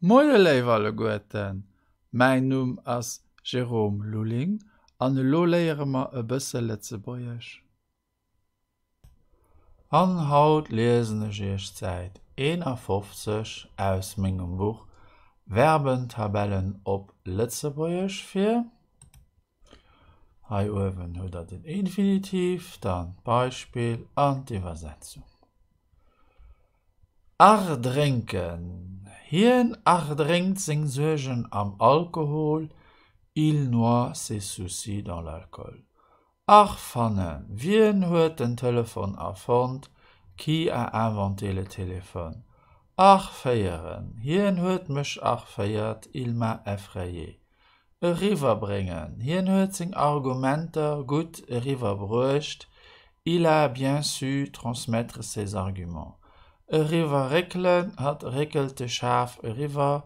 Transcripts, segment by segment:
Moie léif alleguerten, mäin Numm ass Jérôme Lulling an elo léiere mer e bësse Lëtzebuergesch. An haut liesen ech iech d'Säit 51 aus mengem Buch Verbentabellen op Lëtzebuergesch vir. Hei uewen hutt der den Infinitiv, dann d'Beispill an d'Iwwersetzung. Erdrénken, Hien erdrénkt seng Suergen am Alkohol, Il noie ses soucis dans l'alcool. Erfannen, Wien huet den Telefon erfonnt? Qui a inventé le téléphone? Erféieren, Hien huet mech erféiert, Il m'a effrayé. Eriwwerbréngen, Hien huet seng Argumenter gutt eriwwerbruecht, Il a bien su transmettre ses arguments. Eriwwerréckelen, Hatt réckelt de Schaf eriwwer,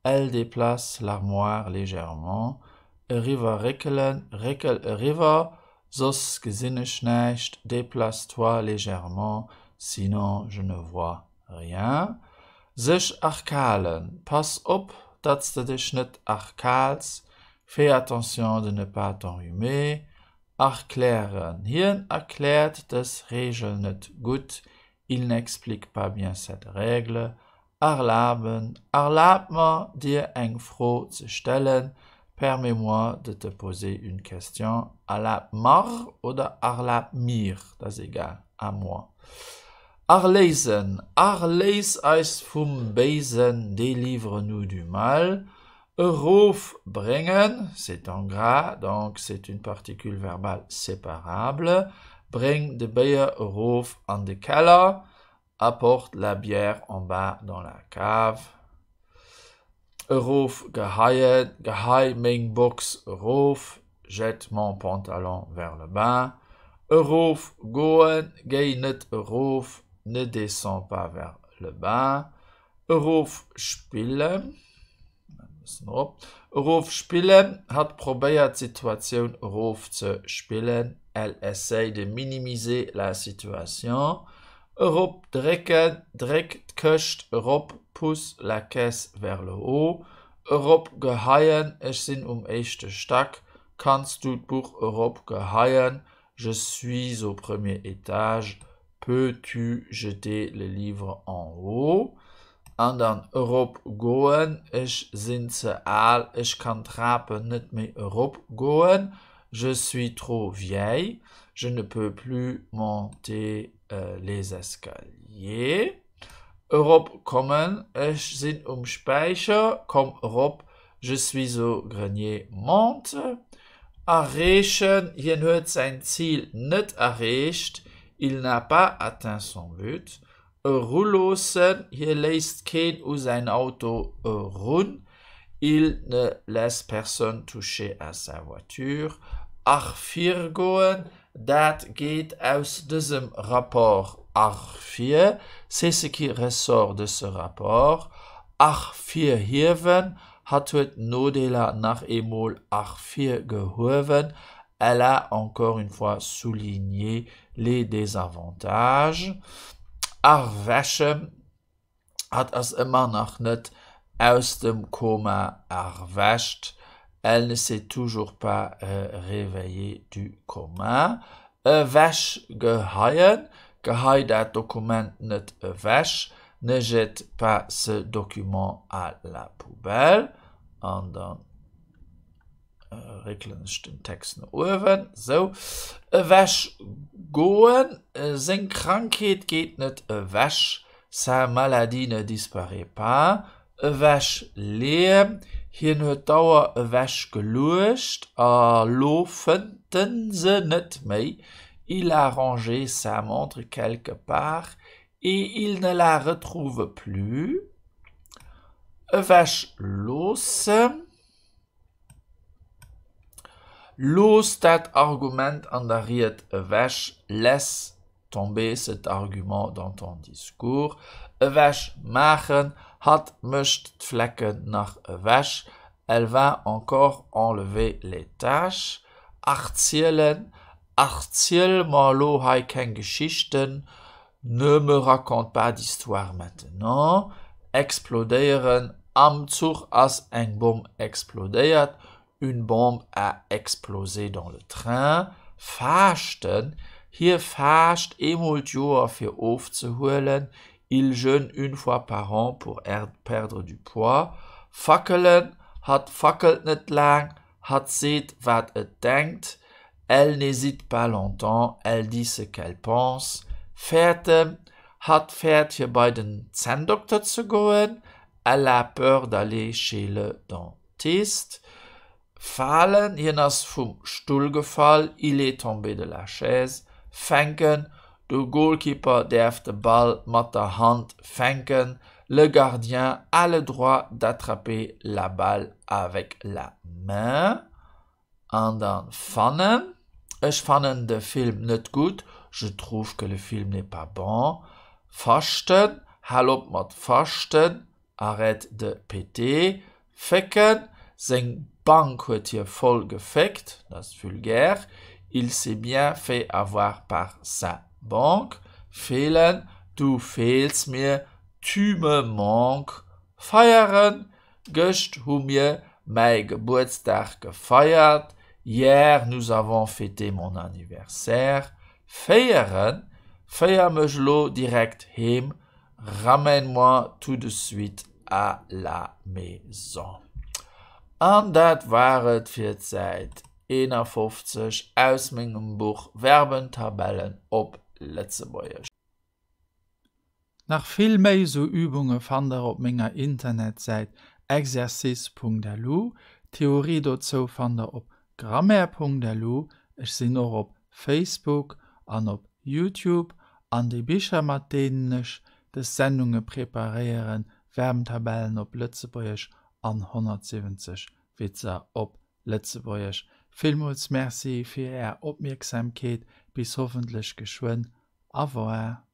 Elle déplace l'armoire légèrement. Eriwwerréckelen, Réckel eriwwer, soss gesinn ech näischt, Déplace-toi légèrement, sinon je ne vois Rien. Sech erkalen, Pass op, datt s de dech net erkaals, Fais attention de ne pas t'enrhumer. Erklären, Hien erkläert dës Reegel net gutt, Il n'explique pas bien cette règle. Erlaben, Erlab mer, dir eng Fro ze stellen, Permets-moi de te poser une question. Erlab mer oder erlab mir, dat ass egal, à moi. Erléisen, Erléis eis vum Béisen, délivre-nous du mal. Erofbréngen, c'est en gras, donc c'est une particule verbale séparable. Bréng de Béier erof an de Keller, apporte la bière en bas dans la cave. Erofgeheien, Gehei meng Box erof, jette mon pantalon vers le bas. Erofgoen, Géi net erof, ne descends pas vers le bas. Erofspillen, Erofspillen, Hatt probéiert d'Situatioun erofzespillen, elle essaye de minimiser la situation. Eropdrécken, Dréck d'Këscht erop, pousse la caisse vers le haut. Eropgeheien, Ech sinn um éischte Stack, kanns du d'Buch eropgeheien? Je suis au premier étage, peux-tu jeter le livre en haut? An dann eropgoen, Ech sinn ze al, ech kann d'Trapen net méi eropgoen, Je suis trop vieille, je ne peux plus monter les escaliers. Eropkommen, Ech sinn um Späicher, komm erop, Je suis au grenier, monte. Erreechen, Hien huet säin Zil net erreecht, Il n'a pas atteint son but. Eruloossen, Hie léisst keen u säin Auto erun, Il ne laisse personne toucher à sa voiture. Ervirgoen, Dat geet aus dësem Rapport ervir, C'est ce qui ressort de ce rapport. Ervirhiewen, Hatt huet d'Nodeeler nach eemol ervirgehuewen, Elle a encore une fois souligné les désavantages. Erwächen, Hatt ass ëmmer nach net aus dem Koma erwächt, Elle ne s'est toujours pas réveillée du coma. Ewechgeheien, Gehei dat Dokument net ewech, Ne jette pas ce document à la poubelle. An dann réckelen ech den Text no uewen. Sou, ewech goen, Seng Krankheet geet net ewech, Sa maladie ne disparaît pas. Ewech leeën, Hien huet d'Auer ewech geluecht a lo fënnt en se net méi, Il a rangé sa montre quelque part et il ne la retrouve plus. Ewech loossen. Looss dat Argument an der Ried ewech, Laisse tomber cet argument dans ton discours. Ewech maachen, Hatt mécht d'Flecken nach ewech, Elle va encore enlever les taches. Erzielen, Erziel mer elo hei keng Geschichten, Ne me raconte pas d'histoires maintenant. Explodéieren. Am Zuch ass eng Bomm explodéiert, Une bombe a explosé dans le train. Faaschten, Hie faascht eemol d'Joer fir ofzehuelen, Il jeûne une fois par an pour perdre du poids. Fackelen, Hatt fackelt net laang, hatt seet wat et denkt, Elle n'hésite pas longtemps, elle dit ce qu'elle pense. Fäerten, Hatt fäert fir bei den Zänndokter ze goen, Elle a peur d'aller chez le dentiste. Falen, Hien ass vum Stull gefall, Il est tombé de la chaise. Fänken, De Golkipper däerf de Ball mat der Hand fänken, Le gardien a le droit d'attraper la balle avec la main. An dann fannen, Ech fannen de Film net gutt, Je trouve que le film n'est pas bon. Faschten, Hal op mat faschten, Arrête de péter. Fécken, Seng Bank huet hie voll geféckt, dat ass vulgär, Il s'est bien fait avoir par sa banque. Feelen, Du feels mir, Tu me manques. Feieren, Gëscht hu mir mäi Gebuertsdag gefeiert, Hier nous avons fêté mon anniversaire. Féieren, Féier mech elo direkt heem, Ramène-moi tout de suite à la maison. An dat war et fir d'Säit 51 aus mengem Buch Verbentabellen op Lëtzebuergesch. Nach vill méi sou Übunge fannt der op menger Internetsäit exercice.lu. D'Theorie dozou fannt der op grammaire.lu. Ech sinn och op Facebook an op Youtube. An déi Bicher mat deenen ech des Sendunge preparéieren, Verbentabellen op Lëtzebuergesch an 170 Witzer op Lëtzebuergesch. Villmools Merci fir är Opmierksamkeet, bis hoffentlech geschwënn. Au revoir.